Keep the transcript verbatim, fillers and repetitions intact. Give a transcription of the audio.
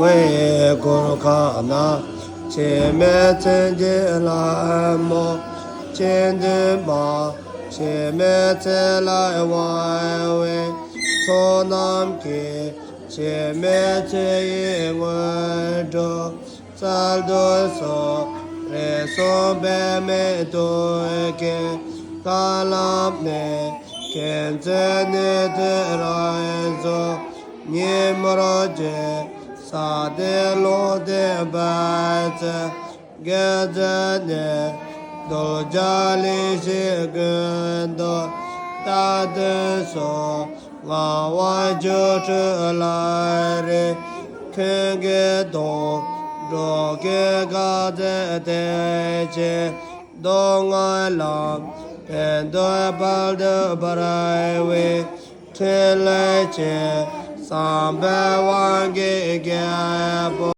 བའི་གུར་ཁང་ན། འཆི་མེད་མཚན་གྱི་ལྷ་མོ། ཆོས་འདུན་པ། འཆི་མེད་ཚེ་ལ་དབང་བའི། ཚོགས་རྣམས་ཀྱིས། འཆི་མེད་ཆོས་ཡི་དངོས་གྲུབ། སྩལ་དུ་གསོལ། རེ་ཟུང་འབད་མེད་ཐུགས་བསྐྱེད་བཀའ་སློབ་ནས། མཁྱེན་བརྩེ་ནུས་མཐུ་རང་གཟུགས་ཉིན་མོར་བྱོན། ས་སྟེང་ལུང་བསྟན་འབད་བརྩོན་དགེ་མཛད་ནས། གདུལ་བྱ་ལེགས་བཤད་ཀུན་ཏུ་བལྟ་དུས་སུ། ངག་དབང་སྒྱུ་འཕྲུལ་ལམ་རིམ་ཀུན་གྱི་དོན། འགྲོ་ཀུན་དགའ་མཛད་བདེ་ཆེན་མདོ་སྔགས་ལམ། ཕན་འདོད་དཔལ་དུ་འབར་བའི་ཕྲིན་ལས་ཆེ། བསམ་པའི་དབང་གིས་རྒྱལ་པོ།